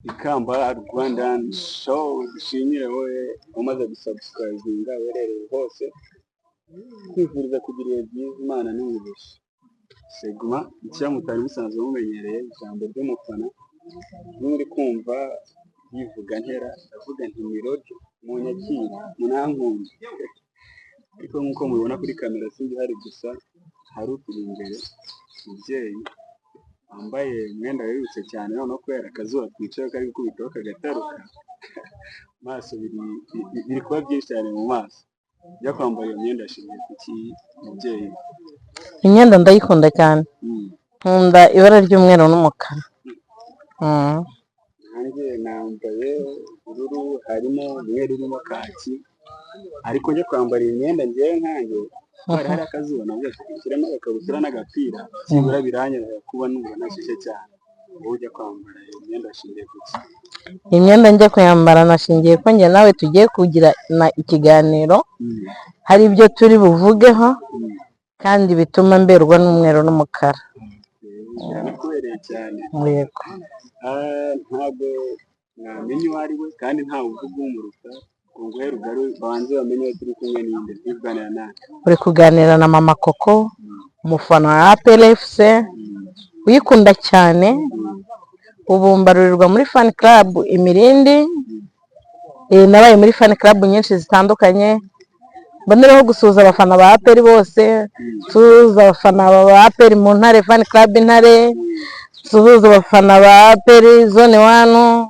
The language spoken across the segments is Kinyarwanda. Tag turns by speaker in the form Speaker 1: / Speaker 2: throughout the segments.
Speaker 1: Ikamba Rwandan Show. Dushimire wowe umaze gusubscribinga, uherereye hose, kwifuriza kugira ibihe byiza, Imana n'umugisha. Segma icyo mutari musanzwe mumenyereye, ijambo ry'umufana. N'uri kumva yivuga ntera, ndavuga nti mirodi munyakire munankunde. Ariko nk'uko mubibona kuri kamera, sinjye uhari gusa, hari uturi imbere, umubyeyi wambaye umwenda werurutse cyane. Noneho kubera akazuba twicaye kari gukubitaho kagataruka maso, biri kuba byinshi cyane mu maso. Ujya kwambara iyo myenda yashingiye ku ki, mubyeyi?
Speaker 2: Imyenda ndayikunda cyane. Nkunda ibara ry'umweru n'umukara.
Speaker 1: Nanjye nambaye ubururu, harimo umweru urimo kaki, ariko njya kwambara iyi myenda, ngewe nkanjye kubera hari akazuba, nabwo nshyiramo agakabutura n'agapira, byibura biranyorohera kuba numva nashyushye cyane. Wowe ujya kwambara iyo myenda washingiye ku ki?
Speaker 2: Iyi myenda njya kuyambara nashingiye ko njye nawe tugiye kugirana ikiganiro, hari ibyo turi buvugeho kandi bituma mberwa n'umweru n'umukara.
Speaker 1: Birakubereye cyane.
Speaker 2: Yego.
Speaker 1: Ah, ntabwo mwamenya uwo ari we kandi ntawe uvuga umuruta ngo nguhe rugari, banze bamenye uwo turi kumwe n'inde, turi kuganira nawe.
Speaker 2: Uri kuganira na Mama Koko, umufana wa APR FC uyikunda cyane. Ubu mbarurirwa muri fan club Imirindi. Nabaye muri fan club nyinshi zitandukanye. Mbonereho gusuhuza abafana ba APR bose, suhuza abafana ba APR mu Ntare, fan club Intare, suhuza abafana ba APR Zone One,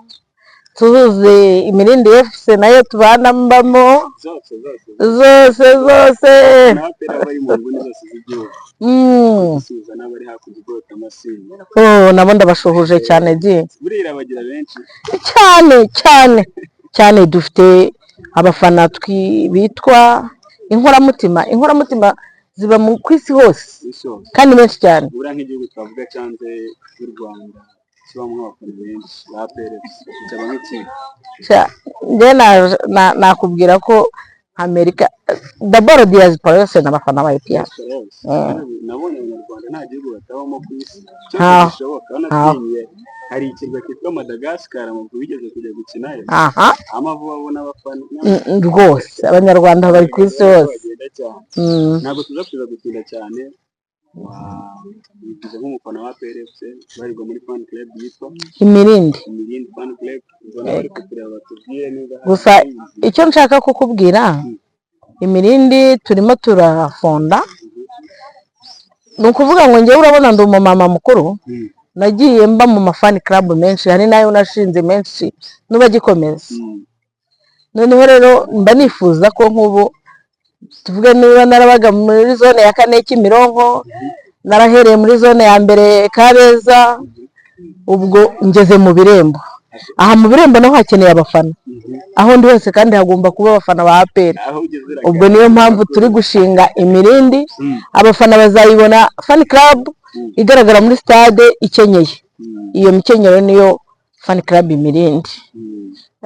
Speaker 2: suhuze Imirindi FC nayo tubana mbamo.
Speaker 1: Zose zose?
Speaker 2: Zose zose.
Speaker 1: N'APR abari mu nguni zose z'igihugu, gusuhuza n'abari hakurya igota amasimbi.
Speaker 2: Oh, nabo ndabashuhuje cyane di.
Speaker 1: Buriya bagira benshi.
Speaker 2: Cyane cyane cyane. Dufite abafana bitwa inkoramutima. Inkoramutima ziba ku isi hose.
Speaker 1: Isi hose.
Speaker 2: Kandi benshi cyane.
Speaker 1: Buriya nk'igihugu twavuga cyanze y'u Rwanda kibamo abafana benshi ba APR FC cyaba nk'ikihe?
Speaker 2: Njye nakubwira ko Amerika d'abord, diaspora yose ni abafana ba APR.
Speaker 1: Diaspora yose. Nabonye Abanyarwanda nta gihugu batabamo ku isi cyose
Speaker 2: Ntaho.
Speaker 1: gishoboka.
Speaker 2: Ntaho.
Speaker 1: Wanatinye, hari ikirwa cyitwa Madagascar, Amavubi bigeze kujya gukinayo. Amavubi abona abafana.
Speaker 2: Rwose Abanyarwanda bari ku isi hose.
Speaker 1: Bagenda cyane. Ntabwo tuza kuza gutinda cyane. Wivuze nk'umufana wa APR FC barirwa muri fan club yitwa
Speaker 2: Imirindi.
Speaker 1: Imirindi Fan Club. Ubwo bari kutureba batubwire niba hari
Speaker 2: Gusa
Speaker 1: abayizi.
Speaker 2: icyo nshaka kukubwira, Imirindi turimo turafonda. Ni ukuvuga ngo njyewe urabona ndi umumama mukuru. Nagiye mba mu ma fan club menshi, hari n'ayo nashinze menshi n'ubu agikomeza. Noneho rero mba nifuza ko nk'ubu tuvuge niba narabaga muri zone ya kane Kimironko, narahereye muri zone ya mbere Kabeza, ubwo ngeze mu Birembo. Aha mu Birembo naho hakeneye abafana. Aho ndi hose kandi hagomba kuba abafana ba APR.
Speaker 1: Aho ugeze.
Speaker 2: Ubwo niyo mpamvu turi gushinga Imirindi. Abafana bazayibona, fan club igaragara muri stade ikenyeye. Iyo mikenyero niyo fan club Imirindi.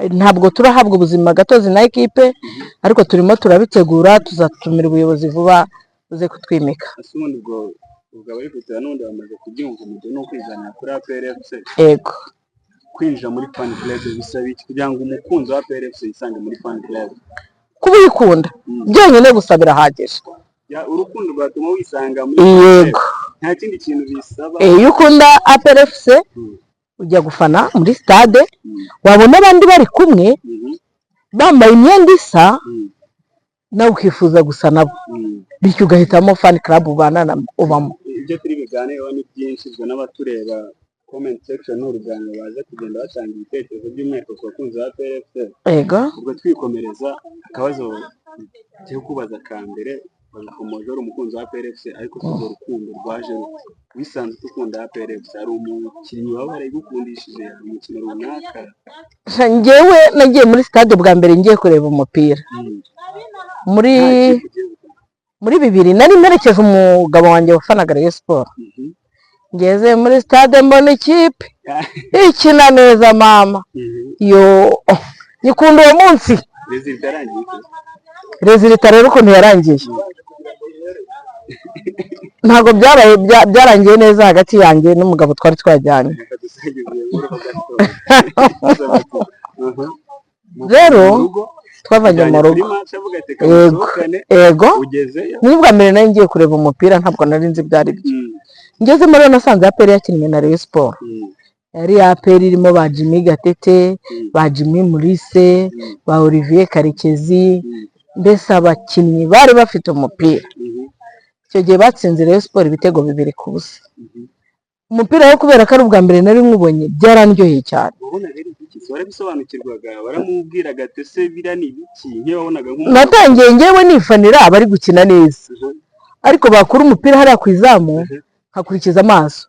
Speaker 2: Ntabwo turahabwa ubuzima gatozi na ekipe, ariko turimo turabitegura. Tuzatumira ubuyobozi vuba buze kutwimika.
Speaker 1: Ese ubundi ubwo abari kutureba n'ubundi bamaze kubyumva, umujyo ni ukwizanira kuri APR FC?
Speaker 2: Yego.
Speaker 1: Kwinjira muri fan club bisaba iki kugira ngo umukunzi wa APR FC yisange muri fan club?
Speaker 2: Kuba uyikunda byonyine gusa birahagije.
Speaker 1: Ya, urukundo rwatuma wisanga muri fan club.
Speaker 2: Yego.
Speaker 1: Nta kindi kintu bisaba.
Speaker 2: Iyo ukunda APR FC, ujya gufana muri stade, wabona abandi bari kumwe bambaye imyenda isa, nawe ukifuza gusa nabo, bityo ugahitamo fan club ubana ubamo.
Speaker 1: Ibyo turi buganireho ni byinshi. Ubwo n'abatureba, comment section ni uruganiriro, baze kugenda batanga ibitekerezo, by'umwihariko ku bakunzi ba APR FC.
Speaker 2: Yego.
Speaker 1: Ubwo twikomereza, akabazo ngiye kubaza ka mbere, babikomoje, uri umukunzi wa APR FC, ariko si urwo rukundo rwaje rute? Wisanze ukunda APR FC? Hari umukinnyi waba warayigukundishije? Hari umukino runaka?
Speaker 2: Njyewe nagiye muri stade bwa mbere ngiye kureba umupira muri
Speaker 1: Nta kipe ugiye gukunda?
Speaker 2: Muri 2000. Nari mperekeje umugabo wanjye wafanaga Rayon Sport. Ngeze muri stade mbona ikipe ikina neza, mama. Yo, nyikunda uwo munsi.
Speaker 1: Résultat yarangiye ite?
Speaker 2: Résultat rero ukuntu yarangiye. Ntabwo byabaye byarangiye neza hagati yanjye n'umugabo twari twajyanye.
Speaker 1: Reka dusangize iyo nkuru ho gatoya.
Speaker 2: Rero,
Speaker 1: Mu rugo,
Speaker 2: twavanye mu
Speaker 1: ujyanye kuri
Speaker 2: rugo.
Speaker 1: match, avuga ati reka
Speaker 2: Yego.
Speaker 1: musohokane,
Speaker 2: Yego.
Speaker 1: Ugezeyo.
Speaker 2: Ni bwa mbere nari ngiye kureba umupira, ntabwo nari nzi ibyo ari byo. Ngezemo rero nasanze APR yakinnye na Rayon Sport. Yari APR irimo ba Jimmy Gatete, ba Jimmy Mulisa, ba Olivier Karekezi, mbese abakinnyi bari bafite umupira. Icyo gihe batsinze Rayon Sport ibitego 2-0. Umupira wo kubera ko ari ubwa mbere nari nkubonye, byarandyoheye cyane.
Speaker 1: Wabonaga ari ibiki se? Warabisobanukirwaga? Waramubwiraga ati ese biriya ni ibiki, nk'iyo wabonaga nk'umuntu?
Speaker 2: Natangiye ngewe nifanira abari gukina neza, ariko bakura umupira hariya ku izamu nkakurikiza amaso,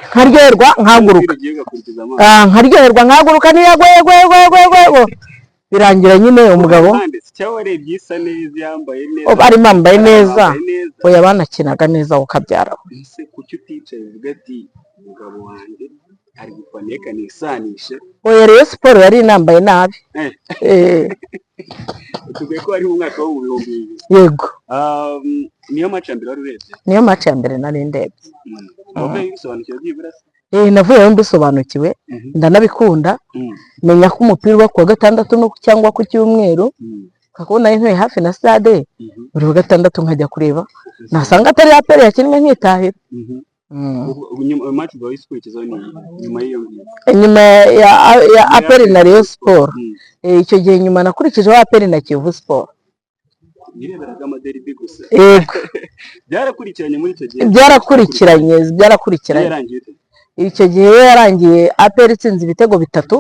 Speaker 2: nkaryoherwa nkahaguruka.
Speaker 1: Umupira ugiye ugakurikiza amaso.
Speaker 2: Ah, nkaryoherwa nkahaguruka, ntiyagwe yegwe yegwe yegwe yegwe yegwe, birangira nyine umugabo
Speaker 1: Kandi si cyangwa warebye isa neza, yambaye neza?
Speaker 2: Oh, bari bambaye neza.
Speaker 1: Bambaye neza.
Speaker 2: Oya, banakinaga neza ukabyara.
Speaker 1: Ese kuki uticaye uvuga ati umugabo wanjye ari gufana, reka nisanishe?
Speaker 2: Oya, Rayon Sport yari inambaye nabi. Eh.
Speaker 1: Tubwiye ko ari mu mwaka wo mu 2000?
Speaker 2: Yego.
Speaker 1: Niyo match ya mbere wari urebye?
Speaker 2: Niyo match ya mbere nari ndebye.
Speaker 1: Wavuye bisobanukiwe byibura se?
Speaker 2: Eh, navuyeyo mbisobanukiwe, ndanabikunda, menya ko umupira uba kuwa gatandatu no cyangwa ku cyumweru, kuko nari ntuye hafi na stade, buri wa gatandatu nkajya kureba, nasanga atari APR yakinnye nkitahira.
Speaker 1: Ubwo nyuma match wahise ukurikizaho ni nyuma y'iyo ngiyo?
Speaker 2: Nyuma ya APR na Rayon Sport, icyo gihe nyuma nakurikijeho APR na Kiyovu Sport.
Speaker 1: Nireberaga amaderby gusa?
Speaker 2: Yego.
Speaker 1: Byarakurikiranye muri icyo gihe?
Speaker 2: Byarakurikiranye, byarakurikiranye.
Speaker 1: Yarangiye ute?
Speaker 2: Icyo gihe yarangiye APR itsinze ibitego bitatu,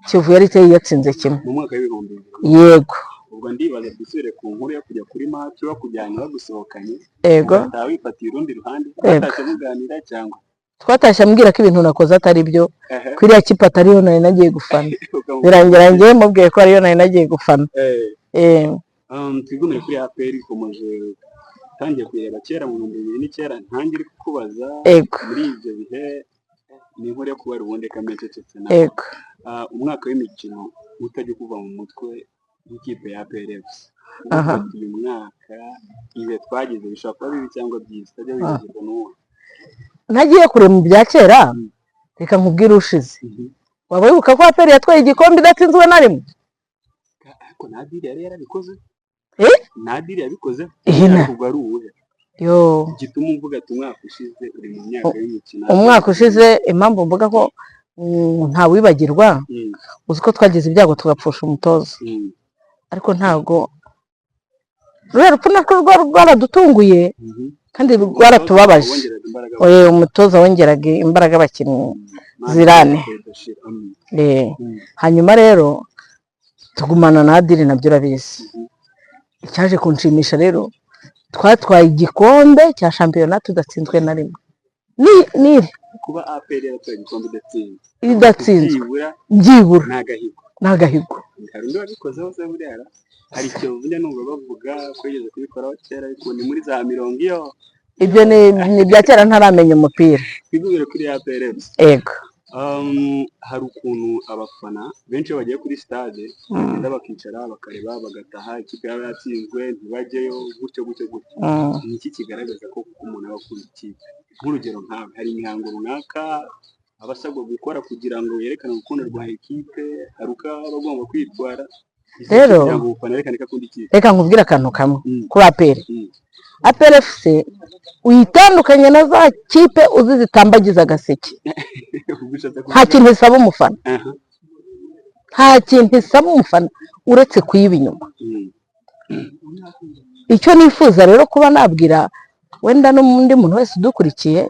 Speaker 2: Kiyovu yari iteye yatsinze kimwe.
Speaker 1: Mu mwaka w'2000?
Speaker 2: Yego.
Speaker 1: Ubwo ndibaza, dusubire ku nkuru yo kujya kuri match, bakujyanye bagusohokanye,
Speaker 2: Yego.
Speaker 1: ugataha wifatiye urundi ruhande.
Speaker 2: Yego.
Speaker 1: Batashye muganira cyangwa?
Speaker 2: Twatashye ambwira ko ibintu nakoze atari byo, ko iriya kipe atariyo nari nagiye gufana. Birangira ngewe mubwiye ko ariyo nari nagiye gufana.
Speaker 1: Twigumire kuri APR. Ikomeje utangiye kuyireba kera mu 2009, ntangire kukubaza muri ibyo bihe, ni inkuru yo kubara ubundi kamececetse nawe. Umwaka w'imikino utajya kuva mu mutwe w'ikipe ya APR FC, uvuga uyu mwaka ibihe twagize bishobora kuba bibi cyangwa byiza, utajya wibagirwa n'uwo?
Speaker 2: Ntagiye kure mu bya kera, reka nkubwire ushize. Waba wibuka ko APR yatwaye igikombe idatsinzwe na rimwe?
Speaker 1: Ariko Nadiri yari yarabikoze.
Speaker 2: Eh?
Speaker 1: Nadiri yabikoze.
Speaker 2: Ihina.
Speaker 1: Ubwo ari uwuhe
Speaker 2: Yo.
Speaker 1: gituma uvuga ati umwaka ushize uri mu myaka y'imikino?
Speaker 2: Umwaka ushize, impamvu mvuga ko ntawibagirwa, uzi ko twagize ibyago tugapfusha umutoza, ariko ntabwo ruriya rupfu narwo rwaradutunguye kandi rwaratubabaje.
Speaker 1: Wongeraga imbaraga.
Speaker 2: Oye, umutoza wongeraga imbaraga abakinnyi, Zidane. Hanyuma rero tugumana na Adiri, nabyo urabizi. Icyaje kunshimisha rero, twatwaye igikombe cya shampiyona tudatsinzwe na rimwe, ni niri.
Speaker 1: Kuba APR yaratwaye igikombe idatsinzwe?
Speaker 2: Idatsinzwe.
Speaker 1: Byibura.
Speaker 2: Byibura.
Speaker 1: Ni agahigo.
Speaker 2: Ni agahigo.
Speaker 1: Hari undi wabikozeho se? Buriya hari Kiyovu njya numva bavuga ko yigeze kubikoraho kera, ariko ni muri za mirongo iyo.
Speaker 2: Ibyo ni ibya kera, ntaramenya umupira.
Speaker 1: Twigumire kuri APR FC.
Speaker 2: Ego.
Speaker 1: Hari ukuntu abafana benshi iyo bagiye kuri stade bagenda bakicara bakareba bagataha, ikipe yaba yatsinzwe ntibajyeyo, gutyo gutyo gutyo. Ni iki kigaragaza ko umuntu aba akunda ikipe? Nk'urugero nkawe, hari imihango runaka aba asabwa gukora kugira ngo yerekane urukundo rwa ekipe? Hari uko aba agomba kwitwara
Speaker 2: Rero,
Speaker 1: kugira ngo umufana yerekane ko akunda ikipe?
Speaker 2: Reka nkubwire akantu kamwe kuri APR. APR FC uyitandukanye na za kipe uzi zitambagiza agaseke.
Speaker 1: Ubwo ushatse
Speaker 2: Nta
Speaker 1: kuvuga?
Speaker 2: kintu isaba umufana. Nta kintu isaba umufana uretse kuyiba inyuma. Icyo nifuza rero kuba nabwira wenda n'undi muntu wese udukurikiye,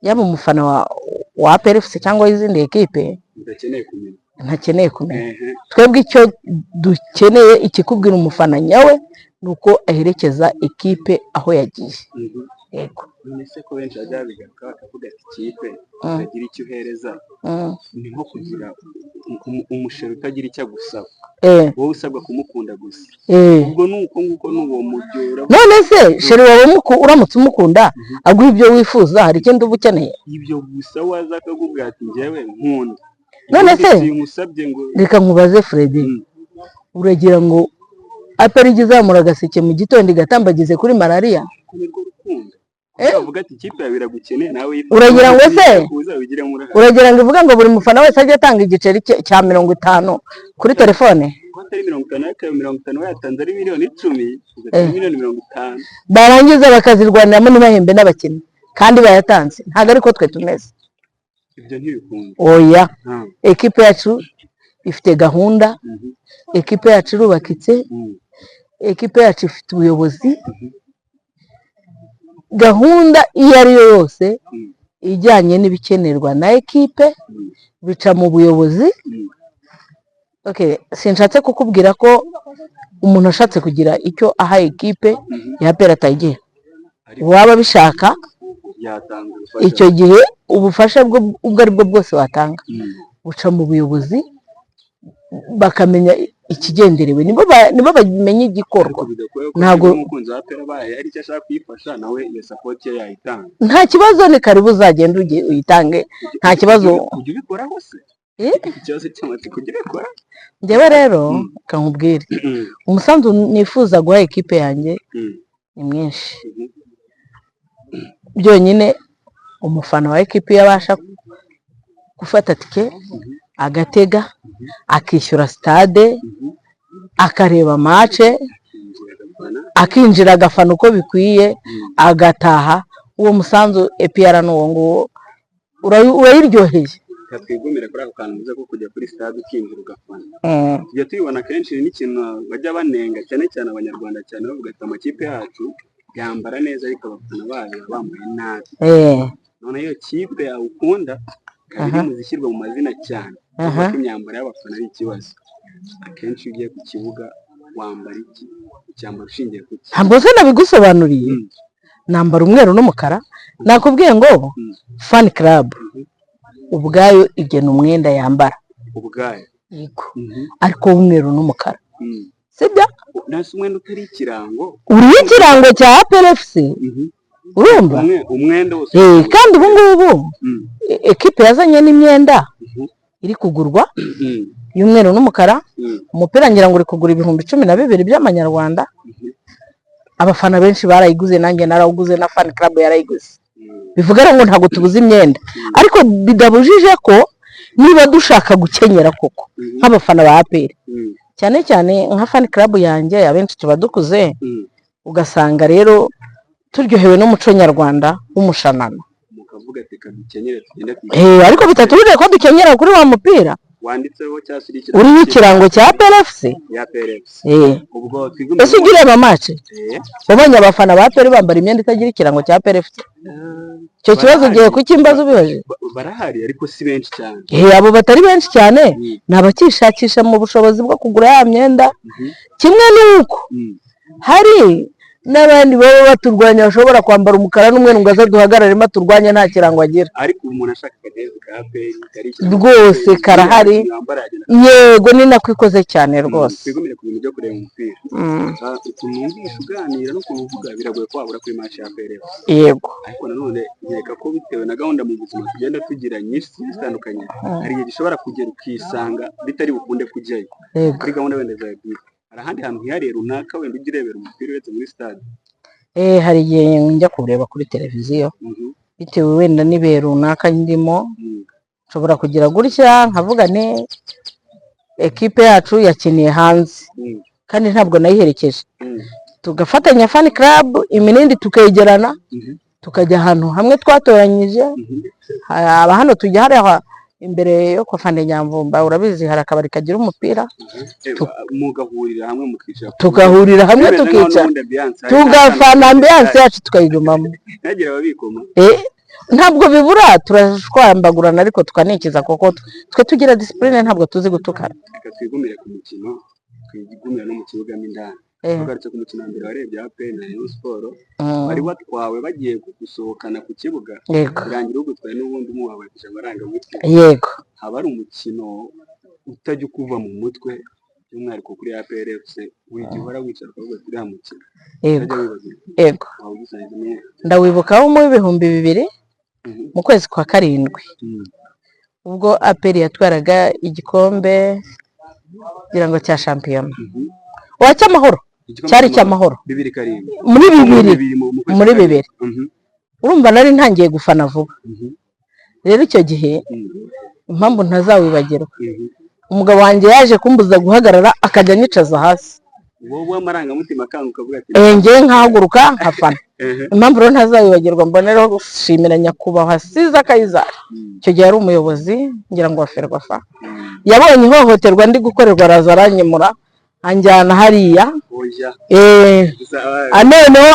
Speaker 2: yaba umufana wa APR FC cyangwa w'izindi ekipe,
Speaker 1: Udakeneye kumenya.
Speaker 2: Ntakeneye kumenya. Twebwe icyo dukeneye, ikikubwira umufana nyawe, ni uko aherekeza ekipe aho yagiye. Yego.
Speaker 1: None se ko benshi bajya babigaruka bakavuga ati ikipe itagira icyo uhereza ni nko kugira umusheri utagira icyo agusaba, wowe usabwa kumukunda gusa? Ubwo ni uko nguko, ni uwo mujyo uravuga.
Speaker 2: None se chéri wawe uramutse umukunda aguha ibyo wifuza, hari ikindi uba ukeneye?
Speaker 1: Ibyo gusa, waza akakubwira ati njyewe nkunda
Speaker 2: None
Speaker 1: ubundi
Speaker 2: se
Speaker 1: simusabye ngo
Speaker 2: reka nkubaze, Fredy, uragira ngo APR ijya izamura agaseke mu gitondo igatambagize kuri malariya?
Speaker 1: Ko nirwo rukundo. Bavuga ati ikipe yawe iragukeneye, nawe yifate.
Speaker 2: Uragira ngo se?
Speaker 1: Kuza ubigiremo uruhare.
Speaker 2: Uragira ngo ivuge ngo buri mufana wese ajye atanga igiceri cye cya 50 kuri telefone?
Speaker 1: Ko atari 50, ariko ayo 50 wayatanze ari miliyoni 10, ugatanga miliyoni 50.
Speaker 2: Barangiza bakazirwaniramo, ntibahembe n'abakinnyi kandi bayatanze. Ntabwo ariko twe tumeze.
Speaker 1: Ibyo ntibikunda.
Speaker 2: Oya. Ekipe yacu ifite gahunda. Ekipe yacu irubakitse. Ekipe yacu ifite ubuyobozi. Gahunda iyo ari yo yose ijyanye n'ibikenerwa na ekipe bica mu buyobozi. Okay, sinshatse kukubwira ko umuntu ashatse kugira icyo aha ekipe ya APR atayigira.
Speaker 1: Ariko
Speaker 2: waba abishaka,
Speaker 1: yatanga ubufasha.
Speaker 2: Icyo gihe ubufasha bwo ubwo ari bwo bwose watanga buca mu buyobozi, bakamenya ikigenderewe, nibo bamenya igikorwa.
Speaker 1: Ariko bidakwiye ko
Speaker 2: Ntabwo-
Speaker 1: niba umukunzi wa APR abaye hari icyo ashaka kuyifasha, nawe iyo support ye yayitanga.
Speaker 2: Nta kibazo, ni karibu, uzagenda ujye uyitange, nta kibazo.
Speaker 1: Ujya ubikoraho se?
Speaker 2: Eh?
Speaker 1: Ikibazo cy'amatsiko, ujya ubikora?
Speaker 2: Njyewe rero kankubwire, umusanzu nifuza guha ekipe yanjye ni mwinshi. Byonyine umufana wa ekipe iyo abasha gufata tike, agatega, akishyura sitade, akareba match, akinjira agafana uko bikwiye, agataha, uwo musanzu APR ni uwo nguwo, urayiryoheye.
Speaker 1: Reka twigumire kuri ako kantu uvuze ko kujya kuri stade ukinjira ugafana. Tujya tubibona kenshi n'ikintu bajya banenga cyane cyane Abanyarwanda cyane, bavuga ati amakipe yacu yambara neza ariko abafana bayo baba bambaye nabi. None iyo kipe yawe ukunda ikaba iri mu zishyirwa mu mazina cyane, bavuga ko imyambaro y'abafana ari ikibazo akenshi. Iyo ugiye ku kibuga wambara iki? Ucyambara ushingiye ku ki?
Speaker 2: Ntabwo se nabigusobanuriye? Nambara umweru n'umukara. Nakubwiye ngo fan club ubwayo igena umwenda yambara.
Speaker 1: Ubwayo?
Speaker 2: Yego, ariko w'umweru n'umukara. Sibyo?
Speaker 1: Nasi umwenda utari ikirango?
Speaker 2: Uriho ikirango cya APR FC. Urumva?
Speaker 1: Umwenda wose.
Speaker 2: Kandi ubu ngubu ekipe yazanye n'imyenda iri kugurwa y'umweru n'umukara. Umupira ngira ngo uri kugura 12,000 by'amanyarwanda. Abafana benshi barayiguze, nanjye narawuguze, na fan club yarayiguze. Bivuga rero ngo ntabwo tubuze imyenda, ariko bidabujije ko niba dushaka gukenyera koko nk'abafana ba APR, cyane cyane nka fan club yanjye, abenshi tuba dukuze, ugasanga rero turyohewe n'umuco nyarwanda w'umushanana.
Speaker 1: Mukavuga ati kadukenyere tugende.
Speaker 2: Ariko bitatubujije ko dukenyera kuri wa mupira
Speaker 1: wanditseho cyangwa se uriho ikirango?
Speaker 2: Uriho ikirango cya APR FC.
Speaker 1: Ya APR FC. Ubwo twigumire.
Speaker 2: Ese ujya ureba match?
Speaker 1: Eh.
Speaker 2: Wabonye abafana ba APR bambara imyenda itagira ikirango cya APR FC? Icyo kibazo ugiye kukimbaza ubibaje.
Speaker 1: Barahari ariko si benshi cyane.
Speaker 2: Abo batari benshi cyane ni abakishakisha mu bushobozi bwo kugura ya myenda, kimwe n'uko hari n'abandi baba baturwanya bashobora kwambara umukara n'umweru ngo aze duhagararemo aturwanye nta kirango agira.
Speaker 1: Ariko ubu umuntu ashaka akajezi ka APR kari ikirango
Speaker 2: Rwose
Speaker 1: cya APR,
Speaker 2: karahari.
Speaker 1: yambara yagenda.
Speaker 2: Yego, ni nako ikoze cyane rwose.
Speaker 1: Twigumire ku bintu byo kureba umupira. Ukuntu wumvisha uganira n'ukuntu uvuga, biragoye ko wabura kuri match ya APR FC.
Speaker 2: Yego.
Speaker 1: Ariko nanone nkeka ko bitewe na gahunda mu buzima tugenda tugira nyinshi zigiye zitandukanye, hari igihe gishobora kugera ukisanga bitari bukunde kujyayo kuri gahunda wenda zawe bwite. Hari ahandi hantu hihariye runaka wenda ujya urebera umupira uretse muri stade?
Speaker 2: Hari igihe njya kuwureba kuri televiziyo, bitewe wenda n'ibihe runaka ndimo. Nshobora kugira gutya nkavuga nti ekipe yacu yakiniye hanze kandi ntabwo nayiherekeje, tugafatanya fan club iminindi, tukegerana, tukajya ahantu hamwe twatoranyije. Haba hano, tujya hariya imbere yo kwa Fande Nyamvumba, urabizi hari akabari kagira umupira.
Speaker 1: Mugahurira hamwe mukicara.
Speaker 2: Tugahurira hamwe,
Speaker 1: Bimeze nk'aho
Speaker 2: tukicara,
Speaker 1: n'ubundi ambiance hari
Speaker 2: tugafana, ambiance yacu tukayigumamo.
Speaker 1: Ntihagire ababikoma.
Speaker 2: Ntabwo bibura, turashwambagurana ariko tukanikiza, kuko twe tugira discipline, ntabwo tuzi gutukana.
Speaker 1: Reka twigumire ku mukino, twigumire no mu kibuga mo indani. Tugarutse ku mukino wa mbere warebye, APR na Rayon Sport, wari watwawe bagiye kugusohokana ku kibuga, birangira ugutwaye n'ubundi umubabarije amarangamutima. Haba ari umukino utajya ukuva mu mutwe, by'umwihariko kuri APR FC, buri gihe uhora wicara ukavuga ati uriya mukino utajya wibagirwa. Waba ugisangiza n'uwo?
Speaker 2: Ndawibuka wo mu 2000, mu kwezi kwa karindwi, ubwo APR yatwaraga igikombe ngira ngo cya shampiyona wa cy'amahoro.
Speaker 1: Igikombe
Speaker 2: Cyari icy'amahoro.
Speaker 1: 2007?
Speaker 2: Muri bibiri.
Speaker 1: Bibiri mu kwezi
Speaker 2: Muri
Speaker 1: kwa karindwi.
Speaker 2: bibiri. Urumva nari ntangiye gufana vuba. Rero icyo gihe, impamvu ntazawibagirwa, umugabo wanjye yaje kumbuza guhagarara, akajya anyicaza hasi.
Speaker 1: Wowe amarangamutima akanga, ukavuga ati
Speaker 2: Njyewe nkahaguruka nkafana. Impamvu rero ntazawibagirwa, mboneraho gushimira nyakubahwa Siza Kayizari, icyo gihe yari umuyobozi ngira ngo wa FERWAFA. Yabonye ihohoterwa ndi gukorerwa, araza aranyimura, anjyana hariya.
Speaker 1: Oya.
Speaker 2: Noneho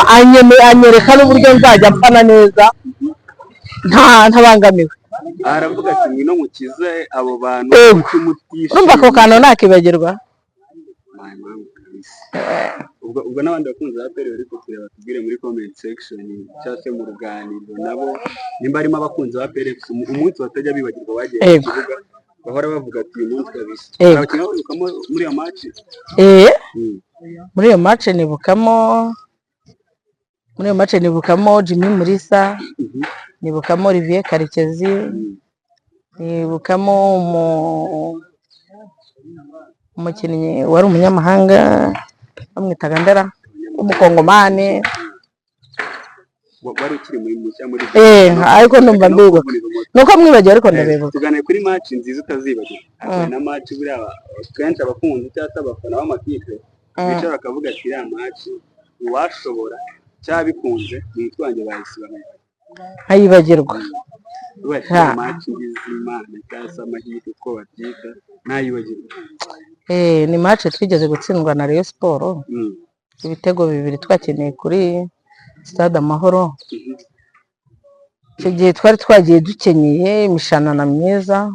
Speaker 2: anyereka n'uburyo nzajya mfana neza nta ntabangamiwe.
Speaker 1: Aravuga ati: "Ngwino mukize abo bantu."
Speaker 2: Yego.
Speaker 1: Kuki mutishimye?
Speaker 2: Urumva ako kantu nakibagirwa?
Speaker 1: My mom kabisa. Ubwo n'abandi bakunzi ba APR bari kutureba, tubwire muri comment section cyangwa se mu ruganiriro nabo, nimba harimo abakunzi ba APR FC, umunsi batajya bibagirwa bagiye mu kibuga, bahora bavuga ati: "Uyu munsi kabisa." Hari abakinnyi babonekamo muri iyo match?
Speaker 2: Muri iyo match nibukamo, Jimmy Mulisa, nibukamo Olivier Karekezi, nibukamo umukinnyi wari umunyamahanga bamwitaga Ndera w'umukongomani.
Speaker 1: Wari ukiri muri mushya muri
Speaker 2: Ariko ndumva mbibuka, nuko mwibagiwe, ariko ndabibuka.
Speaker 1: Tuganire kuri match nziza utazibagirwa. Hari na match buriya kenshi abakunzi cyangwa se abafana b'amakipe bicara bakavuga ati: "Iriya match uwashobora cyangwa bikunze mu mutwe wanjye bayisiba."
Speaker 2: Nkayibagirwa?
Speaker 1: Uvuga ati: "Iriya match ngize Imana cyangwa se amahirwe uko babyita nayibagirwa."
Speaker 2: Ni match twigeze gutsindwa na Rayon Sport ibitego 2, twakeneye kuri Stade Amahoro. Icyo gihe twari twagiye dukenyeye imishanana myiza.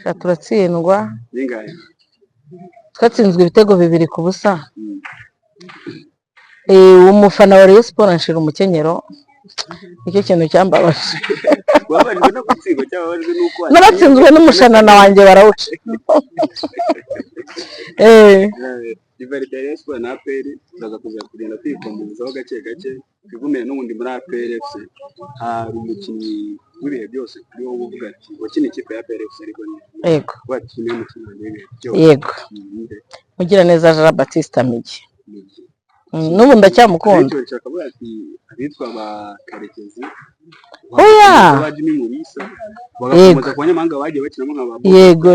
Speaker 2: Sha, turatsindwa.
Speaker 1: Bingahe?
Speaker 2: Twatsinzwe ibitego 2-0. Umufana wa Rayon Sport anshira umukenyero, nicyo kintu cyambabaje.
Speaker 1: Wababajwe no gutsindwa cyangwa wababajwe n'uko
Speaker 2: Naratsinzwe n'umushanana wanjye barawuca.
Speaker 1: Rivalité ya Rayon Sport na APR turaza kuza kugenda tuyikomozaho gake gake, twigumire n'ubundi muri APR FC. Hari umukinnyi w'ibihe byose kuri wowe uvuga ati wakina ikipe ya APR FC, ariko ni uvuga ati niwe mukinnyi wanjye w'ibihe byose?
Speaker 2: Yego.
Speaker 1: Ninde?
Speaker 2: Mugiraneza Jean Baptiste Migi.
Speaker 1: Migi.
Speaker 2: N'ubu ndacyamukunda.
Speaker 1: Benshi bashaka kuvuga ati abitwa ba Karekezi,
Speaker 2: Oya.
Speaker 1: ba Jimmy Mulisa, bagakomeza ku banyamahanga bagiye bakinamo nka ba Bobo.
Speaker 2: Yego,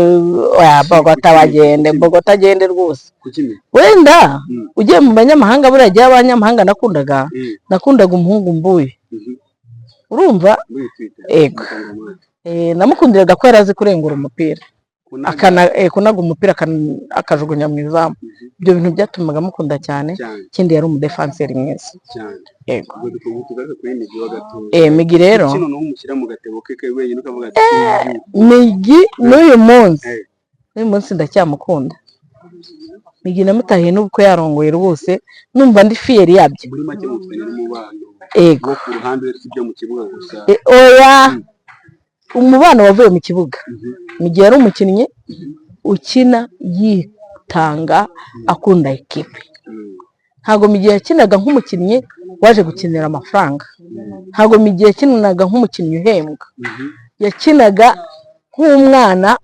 Speaker 2: oya, Bogota bagende, Bogota agende rwose.
Speaker 1: Kuki Migi?
Speaker 2: Wenda ugiye mu banyamahanga, buriya gihe abanyamahanga nakundaga, nakundaga umuhungu Mbuye. Urumva?
Speaker 1: Muri Twitter.
Speaker 2: Yego.
Speaker 1: Umukongomani.
Speaker 2: Namukundiraga ko yari azi kurengura umupira.
Speaker 1: Kunaga.
Speaker 2: Akana kunaga umupira, akajugunya mu izamu. Ibyo bintu byatumaga mukunda cyane.
Speaker 1: Cyane.
Speaker 2: Ikindi yari umudefanseri mwiza.
Speaker 1: Cyane.
Speaker 2: Yego.
Speaker 1: Ubwo tugaruke kuri Migi wa gatoya.
Speaker 2: Migi rero,
Speaker 1: Kuki noneho umushyira mu gatebo ke wenyine ukavuga ati
Speaker 2: Migi n'uyu munsi, n'uyu munsi ndacyamukunda. Migi namutahiye n'ubukwe yarongoye rwose, numva ndi fier yabyo.
Speaker 1: Muri make mufitanye n'umubano
Speaker 2: Yego.
Speaker 1: wo ku ruhande uretse ibyo mu kibuga gusa?
Speaker 2: Oya, umubano wavuye mu kibuga. Migi yari umukinnyi ukina yitanga, akunda ekipe. Ntabwo Migi yakinaga nk'umukinnyi waje gukinira amafaranga, ntabwo Migi yakinaga nk'umukinnyi uhembwa. Yakinaga nk'umwana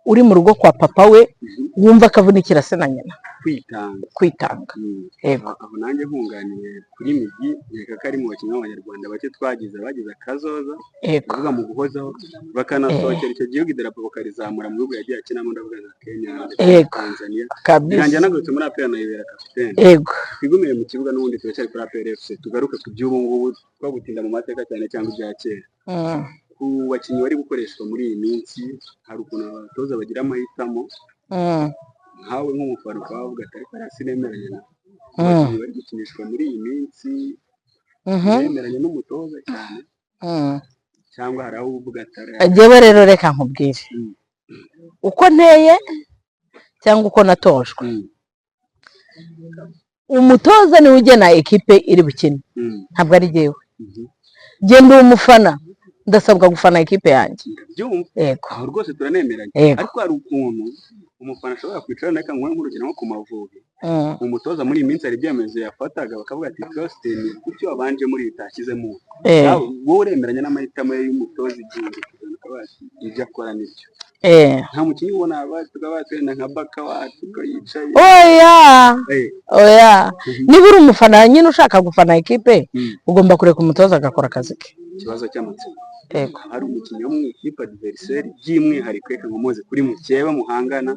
Speaker 2: uri mu rugo kwa papa we, wumva akavunikira se na nyina.
Speaker 1: Kwitanga.
Speaker 2: Kwitanga. Yego.
Speaker 1: Aho nanjye nkunganiye kuri Migi, nkeka ko ari mu bakinnyi b'abanyarwanda bake twagize bagize akazoza, kuvuga mu guhozaho, bakanasohokera icyo gihugu, idarapo bakarizamura mu bihugu yagiye akinamo, ndavuga nka Kenya ndetse na Tanzania. Birangira anagarutse muri APR anayibera kapitene. Twigumire mu kibuga n'ubundi, turacyari kuri APR FC, tugaruke ku by'ubu ngubu, twagutinda mu mateka cyane cyangwa ibya kera. Ku bakinnyi bari gukoreshwa muri iyi minsi, hari ukuntu abatoza bagira amahitamo, nkawe nk'umufana ukaba wavuga ati: "Ariko hariya sinemeranya na abakinnyi bari gukinishwa muri iyi minsi." Uremeranya n'umutoza cyane cyangwa hari aho uvuga ati hariya?
Speaker 2: Jyewe rero reka nkubwire uko nteye cyangwa uko natojwe. Umutoza niwe ugena ekipe iri bukine, ntabwo ari jyewe. Jye ndi umufana, ndasabwa gufana ekipe yanjye.
Speaker 1: Ndabyumva.
Speaker 2: Yego.
Speaker 1: Aho rwose turanemeranya.
Speaker 2: Yego.
Speaker 1: Ariko hari ukuntu umufana ashobora kwicara, reka nguhe nk'urugero nko ku Mavubi. Umutoza muri iyi minsi hari ibyemezo yafataga bakavuga ati: "Faustin, kuki wabanje muri iyi utashyizemo?" Nawe wowe uremeranya n'amahitamo ye y'umutoza 1000%, ukavuga ati ibyo akora nibyo? Nta mukinnyi ubona tukaba twenda nka Baka wacu ko yicaye.
Speaker 2: Oya. Oya, niba uri umufana nyine ushaka gufana ekipe, ugomba kureka umutoza agakora akazi ke.
Speaker 1: Ikibazo cy'amatsiko.
Speaker 2: Yego.
Speaker 1: Hari umukinnyi wo mu ikipe adversaire, by'umwihariko reka nkomoze kuri mukeba muhangana,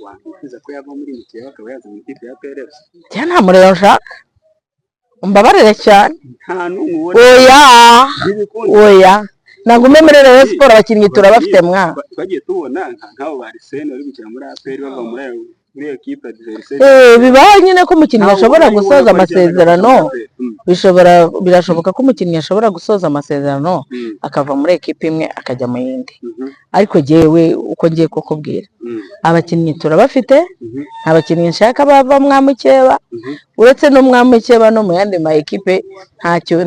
Speaker 1: wakwifuza ko yava muri mukeba akaba yaza mu ikipe ya APR FC?
Speaker 2: Njye nta muriro nshaka, umbabarire cyane.
Speaker 1: Nta n'umwe ubona?
Speaker 2: Oya.
Speaker 1: Ntibikunda?
Speaker 2: Oya, ntabwo muri Rayon Sport abakinnyi turabafite mwa.
Speaker 1: Twagiye tubona nk'abo ba Arsene bari gukina muri APR bava muri iyo kipe adversaire.
Speaker 2: Bibaho nyine ko umukinnyi
Speaker 1: Ntawe
Speaker 2: ashobora
Speaker 1: ubona
Speaker 2: gusoza
Speaker 1: ko ari cyane
Speaker 2: amasezerano.
Speaker 1: APR.
Speaker 2: Bishobora, birashoboka ko umukinnyi ashobora gusoza amasezerano akava muri ekipe imwe akajya mu yindi. Ariko jyewe uko ngiye kukubwira, abakinnyi turabafite. Nta bakinnyi nshaka bava mwa mukeba. Uretse no mwa mukeba no mu yandi ma ekipe,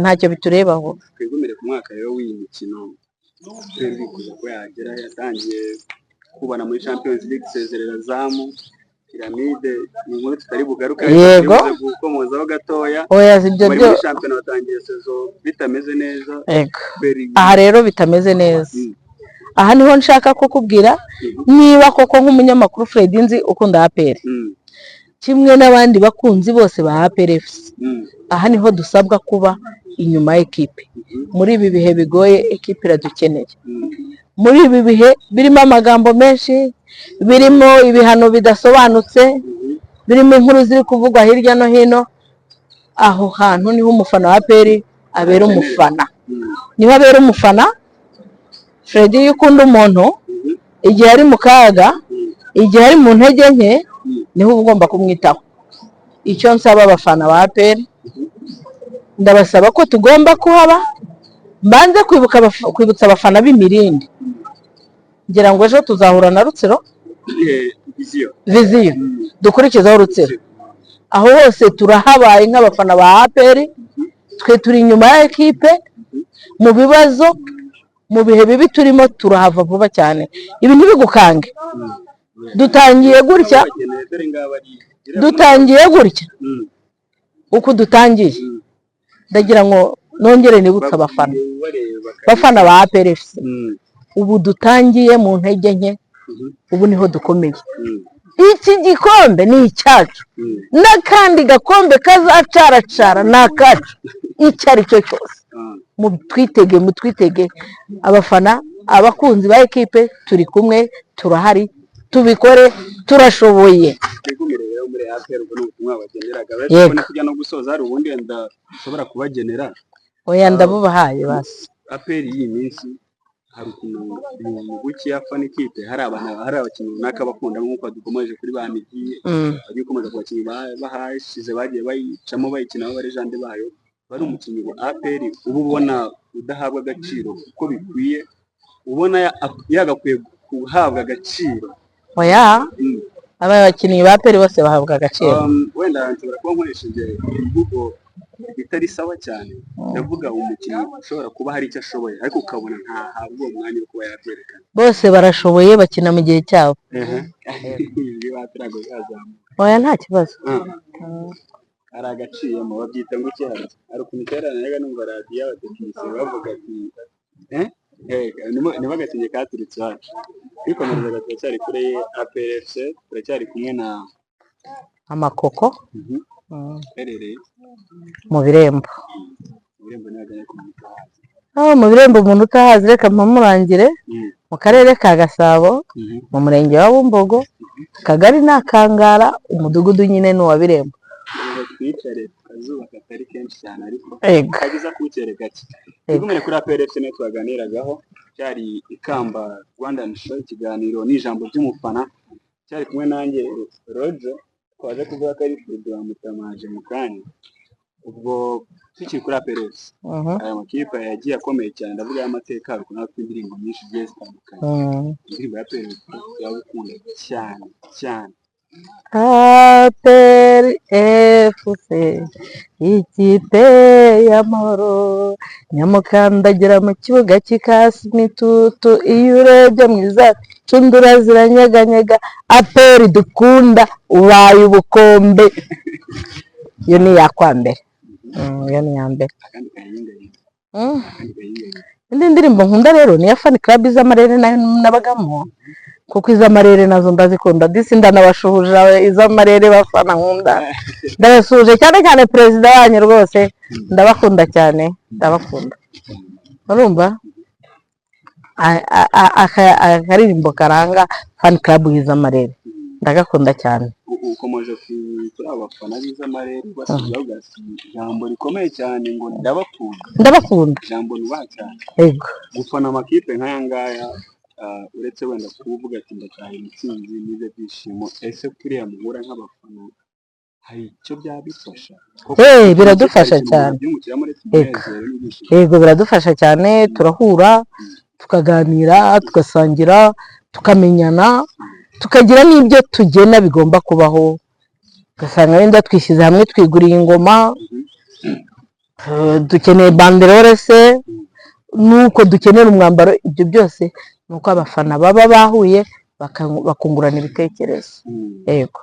Speaker 2: ntacyo biturebaho.
Speaker 1: Twigumire ku mwaka rero w'iyi mikino. APR bifuza ko yagera, yatangiye kubana muri Champions League, isezerera zamu Piramide, ni inkuru tutari bugaruke ariko turi buze gukomozaho gatoya.
Speaker 2: Oya, ibyo
Speaker 1: Bari
Speaker 2: byo
Speaker 1: muri shampiyona, batangiye saison bitameze neza.
Speaker 2: Aha rero bitameze neza, aha niho nshaka kukubwira niba koko nk'umunyamakuru Fred nzi ukunda APR kimwe n'abandi bakunzi bose ba APR FC, aha niho dusabwa kuba inyuma y'ekipe muri ibi bihe bigoye. Ekipe iradukeneye muri ibi bihe birimo amagambo menshi, birimo ibihano bidasobanutse, birimo inkuru ziri kuvugwa hirya no hino. Aho hantu niho umufana wa APR abera umufana, niho abera umufana. Fred, iyo ukunda umuntu, igihe ari mu kaga, igihe ari mu ntege nke, niho uba ugomba kumwitaho. Icyo nsaba abafana ba APR, ndabasaba ko tugomba kuhaba. Mbanze kwibuka kwibutsa abafana b'imirindi, ngira ngo ejo tuzahura na Rutsiro.
Speaker 1: Vision.
Speaker 2: Vision, dukurikizeho Rutsiro. Aho hose turahabaye nk'abafana ba APR. Twe turi inyuma ya ekipe mu bibazo, mu bihe bibi turimo, turahava vuba cyane. Ibi ntibigukange, dutangiye gutya.
Speaker 1: Bageneye dore ngaba ari
Speaker 2: Dutangiye gutya, uko dutangiye, ndagira ngo nongere nibutse abafana,
Speaker 1: bareba
Speaker 2: bafana ba APR FC, ubu dutangiye mu ntege nke, ubu niho dukomeye. Iki gikombe ni icyacu, n'akandi gakombe kazacaracara ni akacu, icyo ari cyo cyose. Mutwitege, mutwitege abafana, abakunzi ba ekipe, turi kumwe, turahari, tubikore, turashoboye.
Speaker 1: Twigumire rero muri APR. Ubwo ni ubutumwa bageneraga.
Speaker 2: Yego.
Speaker 1: Uretse ko tujya no gusoza, hari ubundi wenda ushobora kubagenera?
Speaker 2: Oya, ndabubahaye basi.
Speaker 1: APR y'iyi minsi, hari ukuntu mu buke afana ikipe, hari abantu, hari abakinnyi runaka bakunda, nk'uko dukomeje kuri ba Migi, bagiye gukomeza ku bakinnyi bahashize bagiye bayicamo, bayikinaho, ba legend bayo. Bari umukinnyi wa APR uba ubona udahabwa agaciro uko bikwiye, ubona yagakwiye guhabwa agaciro?
Speaker 2: Oya, aba bakinnyi ba APR bose bahabwa agaciro.
Speaker 1: Wenda nshobora kuba nkoresheje imvugo itari sawa cyane. Ndavuga umukinnyi ushobora kuba hari icyo ashoboye ariko ukabona ntahabwa uwo mwanya wo kuba yabyerekana.
Speaker 2: Bose barashoboye, bakina mu gihe cyabo.
Speaker 1: Ijwi ntabwo rizazamuka.
Speaker 2: Oya, nta kibazo.
Speaker 1: Hari agaciyemo, babyita ngo iki? Hari ukuntu kera najyaga numva radiyo, abatekinisiye bavuga ati nibo agakinye katurutse iwacu. Twikomerezaga, turacyari kuri APR FC, turacyari kumwe na
Speaker 2: Amakoko.
Speaker 1: Uherereye
Speaker 2: Mu Birembo.
Speaker 1: Mu Birembo, ntihagane ku muntu utahazi.
Speaker 2: Ah, mu Birembo umuntu utahazi reka mpamurangire. Mu karere ka Gasabo, mu murenge wa Bumbogo, akagari ni Akangara, umudugudu nyine ni uwa Birembo.
Speaker 1: Ngo twicare ku kazuba katari kenshi cyane ariko
Speaker 2: Yego.
Speaker 1: kagiza kuwukere gake. Twigumire kuri APR FC niyo twaganiragaho. Cyari Ikamba Rwandan Show, ikiganiro ni ijambo ry'umufana. Cyari kumwe nanjye Roger, twaje kuvuga ko ari Fredy wamutamaje mu kanya. Ubwo tukiri kuri APR FC, aya makipe yagiye akomeye cyane, ndavuga y'amateka, hari ukuntu aba afite indirimbo nyinshi zigiye zitandukanye. Indirimbo ya APR yagukunda cyane cyane?
Speaker 2: APR FC, ikipe y'amahoro, nyamukandagira mu kibuga cy'ikasi n'itutu, iyo urebye mu izamu inshundura ziranyeganyega, APR dukunda ubaye ubukombe. Iyo ni iya kwa mbere. Iyo ni iya mbere.
Speaker 1: Akandi kayingayinga. Akandi kayingayinga.
Speaker 2: Indi ndirimbo nkunda rero ni iya fan club iz'amarere, nayo nabagamo, kuko iz'amarere nazo ndazikunda. Disi ndanabashuhuje iz'amarere, bafana nkunda, ndabasuhuje cyane cyane perezida wanyu rwose, ndabakunda cyane, ndabakunda. Urumva akaririmbo karanga fan club y'iz'amarere ndagakunda cyane.
Speaker 1: Ukomeje kuri aba bafana b'iz'amarere, basubiza bavuga ati ijambo rikomeye cyane ngo "ndabakunda".
Speaker 2: Ndabakunda.
Speaker 1: Ijambo nubaha cyane.
Speaker 2: Yego.
Speaker 1: Gufana amakipe nk'aya ngaya, uretse wenda kuvuga ati ndataha intsinzi n'ibyo byishimo, ese kuriya muhura nk'abafana hari icyo byaba bifasha? Koko
Speaker 2: Biradufasha
Speaker 1: hari ikintu
Speaker 2: cyane.
Speaker 1: byungukiramo uretse
Speaker 2: Yego.
Speaker 1: umunezero n'ibyishimo?
Speaker 2: Yego, biradufasha cyane. Turahura, tukaganira, tugasangira, tukamenyana, tukagira n'ibyo tugena bigomba kubaho. Ugasanga wenda twishyize hamwe, twiguriye ingoma, dukeneye banderole se, nuko dukenera umwambaro. Ibyo byose ni uko abafana baba bahuye, bakungurana ibitekerezo. Yego.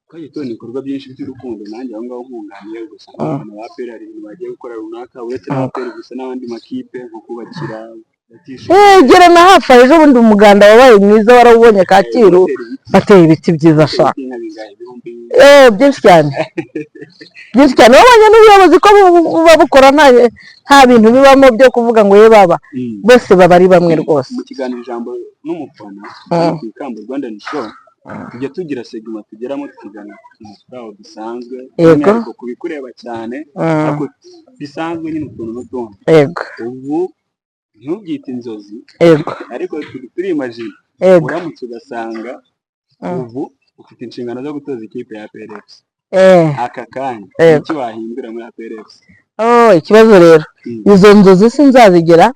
Speaker 1: Twagiye tubona ibikorwa byinshi by'urukundo. Nanjye aho ngaho nkunganiye, ugasanga abafana ba APR hari ibintu bagiye gukora runaka, uretse na APR gusa n'abandi makipe, nko kubakira abatishoboye.
Speaker 2: Gera na hafi aho, ejo bundi umuganda wabaye mwiza, warawubonye Kacyiru,
Speaker 1: gutera ibiti.
Speaker 2: Bateye ibiti byiza sha.
Speaker 1: Ibiti nka bingahe? Ibihumbi?
Speaker 2: Byinshi cyane, byinshi cyane. Wabonye n'ubuyobozi ko buba bukora, nta bintu bibamo byo kuvuga ngo ye baba bose baba ari bamwe rwose.
Speaker 1: Mu kiganiro Ijambo n'Umufana hano ku Ikamba Rwandan Show, tujya tugira segment tugeramo tukiganira ku tuntu twaho dusanzwe, by'umwihariko ku bikureba cyane, ariko bisanzwe nyine, utuntu n'utundi. Ubu ntubyite inzozi, ariko turimagine, uramutse ugasanga ubu ufite inshingano zo gutoza ikipe ya APR FC aka kanya, iki wahindura muri APR FC?
Speaker 2: Oh, ikibazo rero, izo nzozi sinzazigera,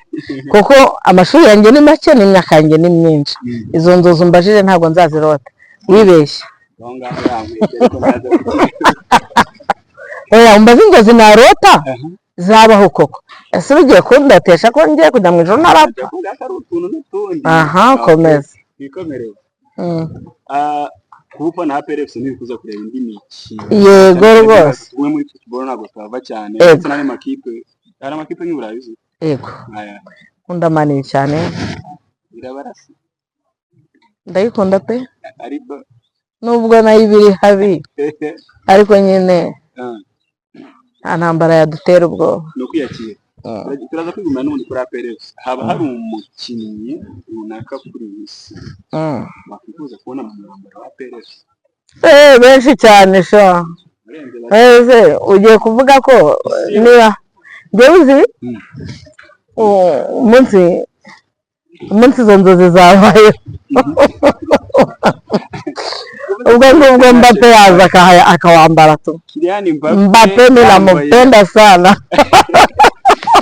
Speaker 2: kuko amashuri yanjye ni make n'imyaka yanjye ni myinshi. Izo nzozi umbajije ntabwo nzazirota, wibeshye.
Speaker 1: Aho ngaho urankwete, ariko ndaza kuki
Speaker 2: Oya, umbaze inzozi narota zabaho koko. Ese ugiye kundatesha ko ngiye kujya mu ijoro ntarapfa?
Speaker 1: Ndakubwira ko ari utuntu n'utundi.
Speaker 2: Aha, komeza.
Speaker 1: Twikomereze. Kuba ufana APR FC ntibikuza kureba indi mikino.
Speaker 2: Yego.
Speaker 1: Cyane cyane
Speaker 2: Rwose.
Speaker 1: tumwe muri football ntabwo twava cyane, ndetse n'andi makipe. Hari amakipe nk'i Burayi uzi?
Speaker 2: Yego.
Speaker 1: Aya?
Speaker 2: Nkunda Man U cyane.
Speaker 1: Irabarasa.
Speaker 2: Ndayikunda pe.
Speaker 1: Ariko
Speaker 2: Nubwo nayo iba iri habi, ariko nyine nta ntambara yadutera ubwoba.
Speaker 1: Ni ukwiyakira. Turaza kwigumira n'ubundi kuri APR FC. Haba hari umukinnyi runaka kuri iyi si wakwifuza kubona mu mwambaro wa APR FC?
Speaker 2: Benshi cyane sha.
Speaker 1: Urenze bake.
Speaker 2: Ese ugiye kuvuga ko niba njyewe uzi umunsi izo nzozi zabaye, ubwo ngubwo Mbappe yaza akawambara tu.
Speaker 1: Kylian Mbappe.
Speaker 2: Mbappe mi
Speaker 1: yambaye
Speaker 2: namupenda sana.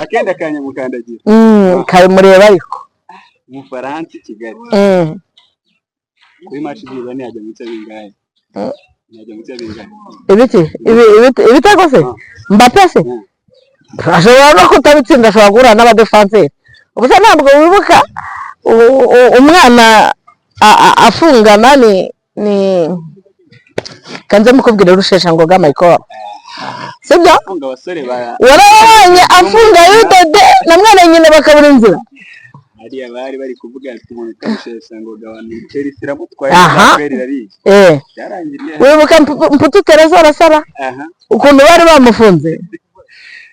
Speaker 1: Akenda kanyamukandagira.
Speaker 2: Kamureba ariko.
Speaker 1: Umufaransa i Kigali. Kuri match byibura ntiyajya munsi ya bingahe? Ntiyajya munsi ya bingahe?
Speaker 2: Ibiki? Ibitego se? Mbappe se? Ashobora no kutabitsinda, ashobora guhura n'abadefanseri. Ubusa ntabwo wibuka umwana afungana ni kanze mukubwira Rusheshangoga Michael, sibyo?
Speaker 1: Afunga abasore ba
Speaker 2: Warabonye afunga yudede na mwana nyina bakabura inzira.
Speaker 1: Hariya bari bari kuvuga ati umuntu utamusheshangoga abantu Chelsea iramutwaye, APR irariye. Byarangiriye.
Speaker 2: Wibuka Mputu Tereza arasara ukuntu bari bamufunze.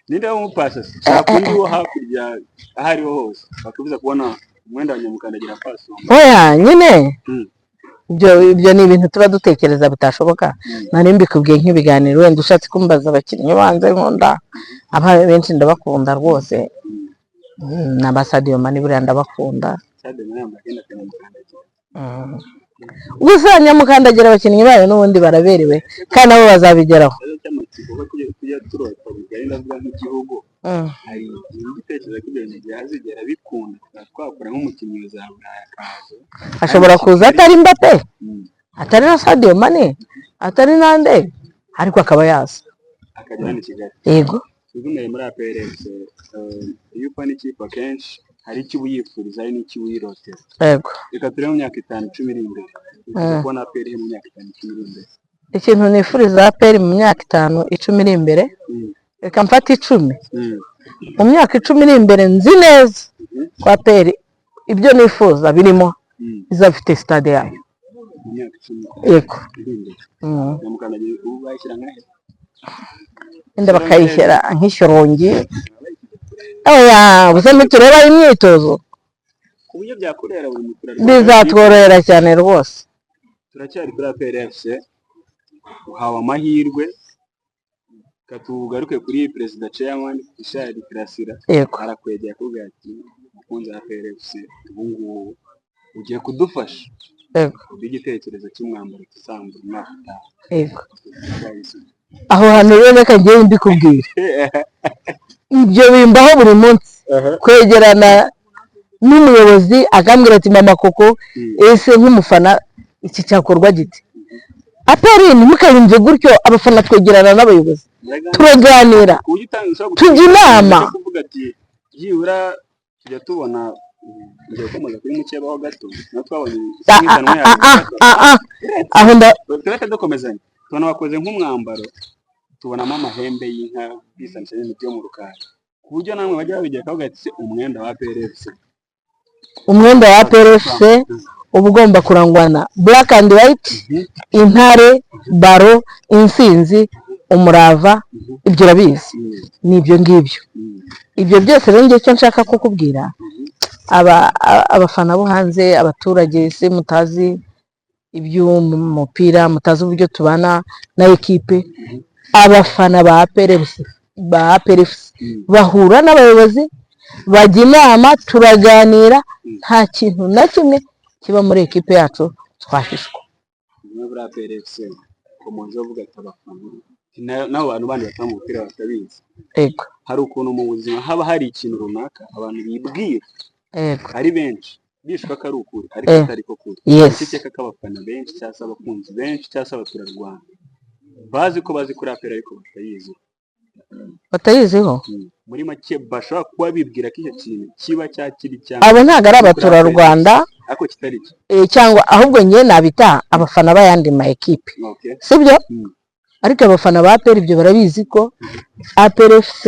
Speaker 1: Ninde wamupasa se? Shaka undi wo hakurya aho ariho hose bakibuza kubona umwenda wa nyamukandagira pasi.
Speaker 2: Oya nyine, ibyo ni ibintu tuba dutekereza bitashoboka. Nari mbikubwiye nk'ibiganiro. Wenda ushatse kumbaza abakinnyi banze nkunda, aba benshi ndabakunda rwose. Na ba Sadio Mane buriya ndabakunda.
Speaker 1: Sadio Mane yambaye akenda ka nyamukandagira.
Speaker 2: Gusa nyamukandagira abakinnyi bayo n'ubundi baraberewe, kandi nabo bazabigeraho.
Speaker 1: Ikibazo cy'amatsiko ko tujya turota bigari, ndavuga nk'igihugu, hari igitekerezo ko ibyo bintu byazigera bikunda, tukaba twakora nk'umukinnyi wa za Burayi akaza?
Speaker 2: Ashobora kuza atari Mbappe, atari na Sadio Mane, atari nande, ariko akaba yaza.
Speaker 1: Akajya hano i Kigali.
Speaker 2: Yego.
Speaker 1: Tugumire muri APR FC. Iyo ufana ikipe akenshi hari icyo uba uyifuriza, hari n'icyo uba uyirotera. Reka turebe mu myaka 5, 10 iri imbere. Wifuza kubona APR mu myaka 5, 10 iri imbere?
Speaker 2: Ikintu nifuriza APR mu myaka 5, 10 iri imbere Reka mfate 10. Mu myaka 10 iri imbere, nzi neza ko APR, ibyo nifuza birimo, izaba ifite stade yayo.
Speaker 1: Mu myaka 10
Speaker 2: Yego.
Speaker 1: iri imbere. Nyamukandagira ubu bayishyira nkahe?
Speaker 2: Wenda bakayishyira nk'Ishyorongi. Oya, gusa nitureba imyitozo.
Speaker 1: Ku buryo byakorera buri muturarwanda.
Speaker 2: Bizatworohera cyane rwose.
Speaker 1: Turacyari kuri APR FC. Uhawe amahirwe, reka tugaruke kuri perezida, chairman Richard Karasira. Arakwegera akubwira ati: "Mukunzi wa APR FC, ubu ngubu ugiye kudufasha uduhe igitekerezo cy'umwambaro tuzambara umwaka utaha."
Speaker 2: Aho hantu rero reka ngewe mbikubwire, ibyo bimbaho buri munsi, kwegerana n'umuyobozi akambwira ati: "Mama Koko, ese nk'umufana iki cyakorwa gite?" APR ntimukayumve gutyo. Abafana twegerana n'abayobozi, turaganira,
Speaker 1: ku buryo ushobora
Speaker 2: tujya inama.
Speaker 1: Kuvuga ati byibura tujya tubona, ngiye gukomeza kuri mukeba ho gato, naho twabonye isiganwa
Speaker 2: Aho nda
Speaker 1: tureke dukomezanya, tubona bakoze nk'umwambaro, tubonamo amahembe y'inka bisanisha n'imiti yo mu rukari, ku buryo namwe bajya babigira bakavuga ati: "Se umwenda wa APR FC?"
Speaker 2: Umwenda wa APR FC uba ugomba kurangwa na black and white, intare, baro, intsinzi, umurava, ibyo urabizi, ni ibyo ngibyo. Ibyo byose rero, njye icyo nshaka kukubwira, abafana bo hanze, abaturage se mutazi iby'umupira, mutazi uburyo tubana na ekipe, abafana ba APR FC, ba APR FC bahura n'abayobozi, bajya inama, turaganira. Nta kintu na kimwe kiba muri ekipe yacu twahishwa.
Speaker 1: Umwe muri APR FC komoje uvuga ati abafana n'abo bantu bandi bataba mu mupira batabizi. Hari ukuntu mu buzima haba hari ikintu runaka abantu bibwira ari benshi, bishuka ko ari ukuri ariko atari ko kuri. Icyo ukeka ko abafana benshi cyangwa se abakunzi benshi cyangwa se abaturarwanda bazi ko bazi kuri APR ariko batayizi?
Speaker 2: Batayiziho?
Speaker 1: Muri make bashobora kuba bibwira ko icyo kintu kiba cyakiri cyangwa
Speaker 2: Abo ntabwo ari abaturarwanda.
Speaker 1: ariko kitari cyo.
Speaker 2: Cyangwa ahubwo njye nabita abafana b'ayandi ma ekipe. Sibyo? Ariko abafana ba APR ibyo barabizi ko APR FC,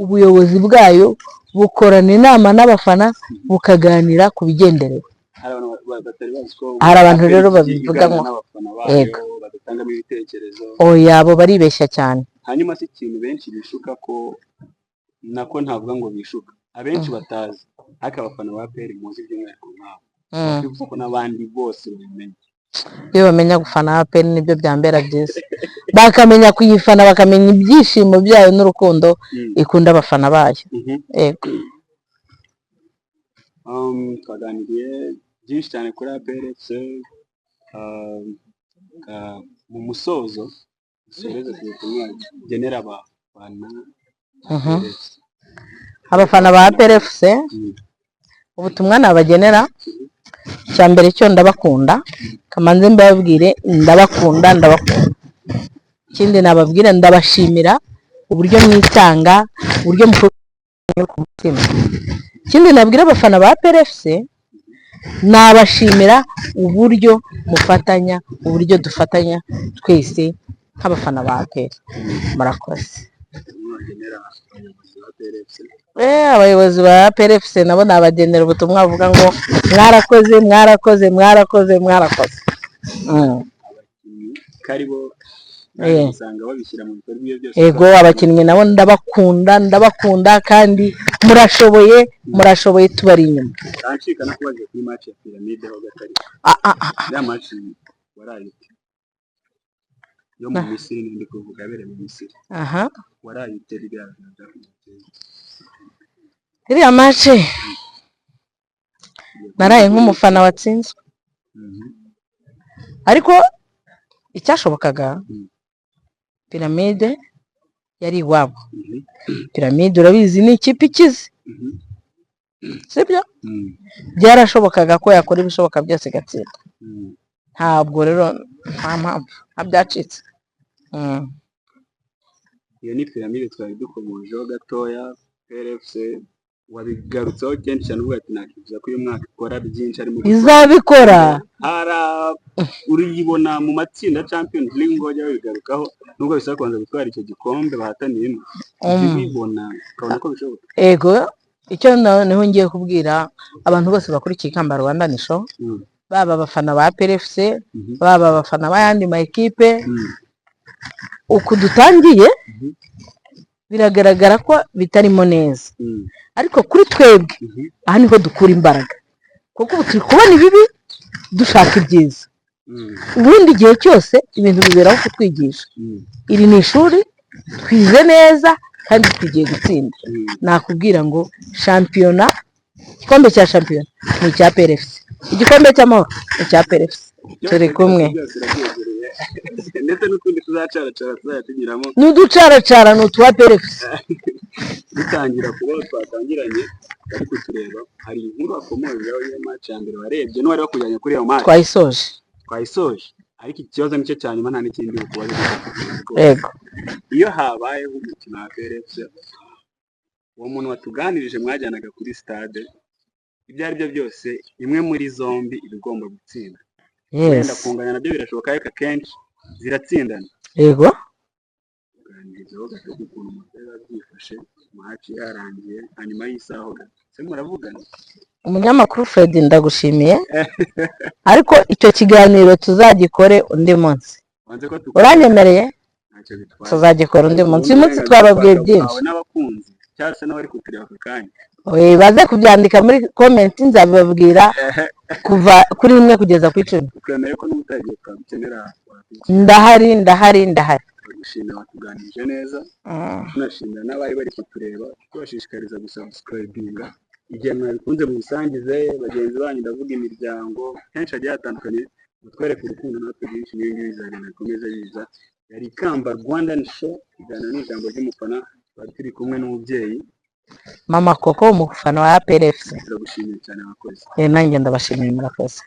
Speaker 2: ubuyobozi bwayo bukorana inama n'abafana, bukaganira ku bigenderewe.
Speaker 1: Hari abantu batari bazi ko
Speaker 2: Hari abantu
Speaker 1: APR
Speaker 2: rero
Speaker 1: igiye
Speaker 2: babivuga
Speaker 1: iganira
Speaker 2: ngo
Speaker 1: n'abafana bayo, badatangamo ibitekerezo.
Speaker 2: Oya, abo baribeshya cyane.
Speaker 1: Hanyuma se ikintu benshi bishuka ko, nako ntavuga ngo bishuka, abenshi batazi, ariko abafana ba APR muzi by'umwihariko nk'abo, twifuza ko n'abandi bose babimenya.
Speaker 2: Iyo bamenya gufana APR nibyo byambera byiza, bakamenya kuyifana, bakamenya ibyishimo byayo n'urukundo ikunda abafana bayo. Yego.
Speaker 1: Twaganiriye byinshi cyane kuri APR FC. Mu musozo dusoreze ku butumwa genera abafana ba APR FC.
Speaker 2: Abafana ba APR FC, ubutumwa nabagenera, icya mbere cyo ndabakunda, kamanze mbabwire ndabakunda, ndabakunda. Ikindi nababwira, ndabashimira uburyo mwitanga, uburyo mukora ku mutima. Ikindi nabwira abafana ba APR FC, nabashimira uburyo mufatanya, uburyo dufatanya twese nk'abafana ba APR. Murakoze.
Speaker 1: Ubutumwa wagenera abayobozi ba APR FC?
Speaker 2: Abayobozi ba APR FC nabo nabagenera ubutumwa buvuga ngo mwarakoze, mwarakoze, mwarakoze, mwarakoze.
Speaker 1: Abakinnyi ko aribo usanga babishyira mu bikorwa ibyo byose.
Speaker 2: Ego, abakinnyi nabo ndabakunda, ndabakunda kandi murashoboye, murashoboye, tubari inyuma.
Speaker 1: Ntancika no kubaza kuri match ya Pyramide ho gatari. Ya match waraye ute? Yo mu Misiri, ndi kuvuga yabereye mu Misiri. Waraye ute biriya bintu byakugendekeye?
Speaker 2: Iriya match naraye nk'umufana watsinzwe, ariko icyashobokaga, Pyramide yari iwabo. Pyramide urabizi ni ikipe ikize, sibyo? Byarashobokaga ko yakora ibishoboka byose igatsinda. Ntabwo rero, nta mpamvu, nta byacitse.
Speaker 1: Iyo ni Pyramide twari dukomojeho gatoya. PRFC Wabigarutseho kenshi cyane uvuga ati nakwifuza ko uyu mwaka ikora byinshi, harimo gutwara.
Speaker 2: Izabikora.
Speaker 1: Hari uriyibona mu matsinda Champions League ngo bajya babigarukaho, nubwo bisaba kubanza gutwara icyo gikombe bahataniyemo. Ujya ubibona ukabona ko bishoboka?
Speaker 2: Ego, icyo noneho ngiye kubwira abantu bose bakurikiye Ikamba Rwanda Show, baba abafana ba APR FC, baba abafana b'ayandi ma ekipe, uku dutangiye biragaragara ko bitarimo neza, ariko kuri twebwe aha niho dukura imbaraga, kuko ubu turi kubona ibibi dushaka ibyiza. Ubundi igihe cyose ibintu biberaho kutwigisha. Iri ni ishuri twize neza kandi tugiye gutsinda. Nakubwira ngo shampiyona, igikombe cya shampiyona ni icya APR FC, igikombe cy'amahoro ni icya APR FC. Turi kumwe.
Speaker 1: Byose urabyegereye, ndetse n'utundi tuzacaracara tuzajya tunyuramo.
Speaker 2: N'uducaracara ni utuwa APR FC.
Speaker 1: Dutangira kuba twatangiranye bari kutureba, hari inkuru wakomojeho y'iyo match ya mbere warebye n'uwari wakujyanye kuri iyo match.
Speaker 2: Twayisoje.
Speaker 1: Twayisoje, ariko ikibazo nicyo cya nyuma, nta n'ikindi ukubaza.
Speaker 2: Yego.
Speaker 1: Iyo habayeho umukino wa APR FC, uwo muntu watuganirije mwajyanaga kuri stade, ibyo ari byo byose imwe muri zombi iba igomba gutsinda. Wenda kunganya nabyo birashoboka, ariko akenshi ziratsindana. Tuganirizeho gato ku kuntu umupira biba byifashe match yarangiye, hanyuma y'isaha ho gato se muravugana?
Speaker 2: Umunyamakuru Fred, ndagushimiye, ariko icyo kiganiro tuzagikore undi munsi.
Speaker 1: Wanze ko
Speaker 2: Uranyemereye?
Speaker 1: Ntacyo bitwaye.
Speaker 2: Tuzagikora undi munsi. Uyu munsi twababwiye byinshi.
Speaker 1: Bwawe n'abakunzi cyangwa se n'abari kutureba aka kanya.
Speaker 2: Baze kubyandika muri comment, nzabibabwira kuva kuri 1 kugeza ku 10.
Speaker 1: Twemere ko n'ubutagiye twagukenera watugishimira.
Speaker 2: Ndahari, ndahari, ndahari.
Speaker 1: Watuganirije neza. Tunashimira n'abari bari kutureba, tubashishikariza gusubscribinga. Igihe mwabikunze mubisangize bagenzi banyu, ndavuga imiryango henshi hagiye hatandukanye, mutwereke urukundo, natwe byinshi n'ibi ngibi bizagenda bikomeze biza. Yari Ikamba Rwandan Show, ikiganiro ni ijambo ry'umufana, twari turi kumwe n'umubyeyi.
Speaker 2: Mama Koko, umufana wa APR FC.
Speaker 1: Turagushimiye cyane, abakozi.
Speaker 2: Nanjye ndabashimiye, murakoze.